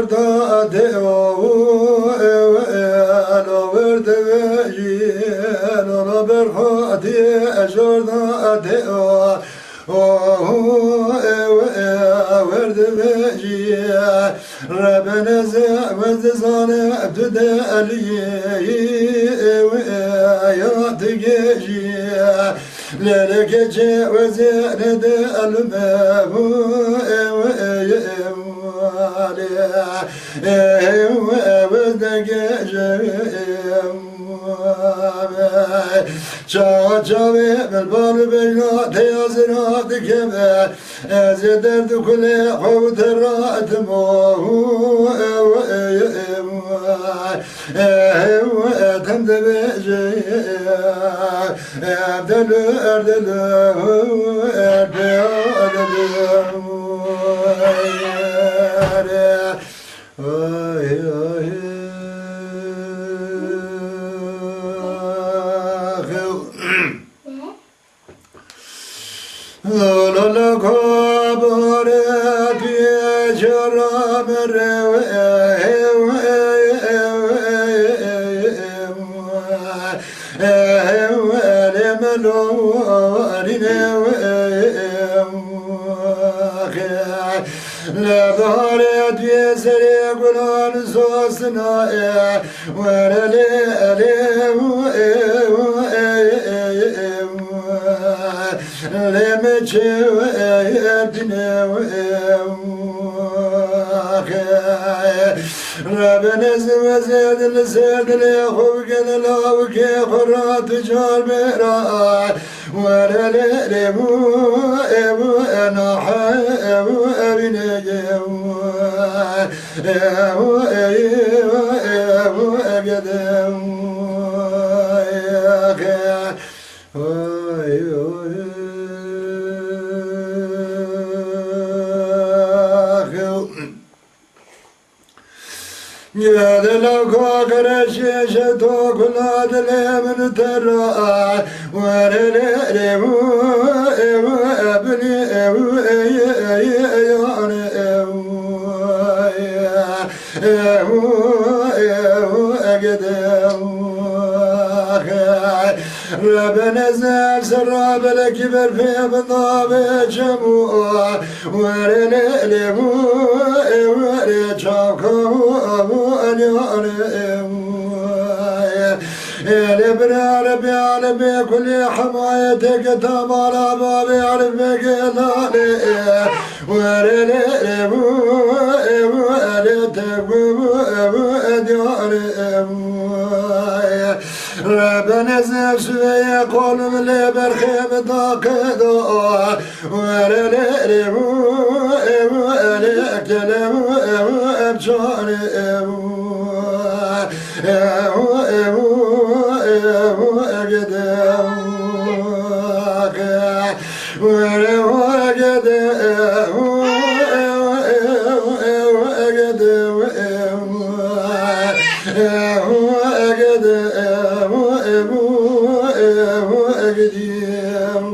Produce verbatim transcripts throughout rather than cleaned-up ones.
Dê o, e, e, lo werde ve jî, lo, lo berxo dê, e, jorda dê o, o, e, e, werde ve jî, Rebene ze, werde zane, tu de eliyê, e, e, ya digê jî, leleke çe weze ne de elme bu, e, e, e, Çawa çavê bilbal beyna teyazira dikeve. Ez ê derd û kulê xwe û te re etimo. Ew, ew, ew, ew, ew, ew, tem dibêje. Ev delu, er delu, er delu, er delu. Ay, ay, ay. La, la, la, kabare diye çara mere. Ew elê min lo rîne ew. Li baharê duyê serê gulan sosna e. Were lê elê ew, ew, ew, ew, ew. Lê min çi ew, ew, ew, ew. Rebene ziwezê dil ser dilê xwe bike dila û kê xwe ra tu car bêra. Were lê lê bû, ew, enahe, ew, evîne, ew, ew, ew, ew, egede, ew, exe. Oy, oy, oy. Gede la ka qereşê ji to kula dilê min te ra. Were lê lê bû, ew, ebinî, ew, ey, ey, ey, yan, ew, ew, ew, egede, ew, exe. Rebene zer serra belekî berfê min navê çemû. Were lê lê bû, e, were çavka bû, bû eliyane, e, bû. Ê lê bira Rebê alemê kulî hemayeteke tamala bavê Arifeke lalê. Were lê lê bû, e, bû elê te bû, bû, e, bû ediyane, e, bû. Rebene zevsüveye kolum lê berxê min da qedo. Were lê lê bû, ew, elê kele bû, ew, ev çare, ew, ew, ew, ew, egede, ew, were, were, egede, ew, ew, ew, ew, egede, ew, ew, egede, ew, ew, ew, egede, ew.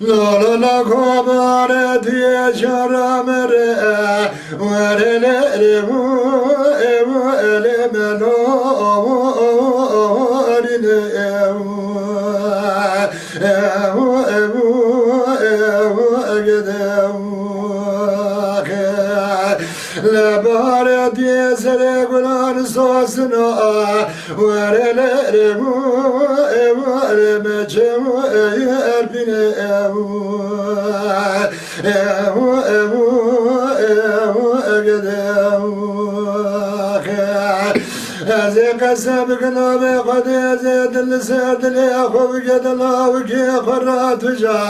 La la la kobare diye çara mere. Were le le mu ewu ele melo rine ewu. Ewu, ewu, ewu, egede ewu. Li baharê duyê serê gulan sosina. Were lê lê mu, ewu, lê me çewu, ey erpîne ewu. Ewu, ewu, ewu, egede ewu. Ez ê qeseb bikin navê Xwedê, ez ê dil li ser dilê xwe bike dila wikê xwe re tija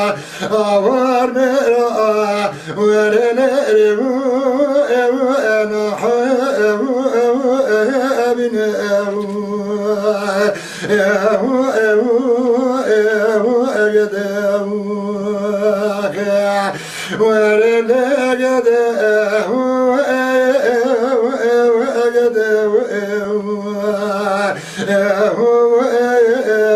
awar bêra. Were lê lê bû, ew, enahe, ew, ew, ebîne, ew, ew, ew, ew, egede, ew, were lê gede, ew, ew, ew, egede, ew, ew, ew,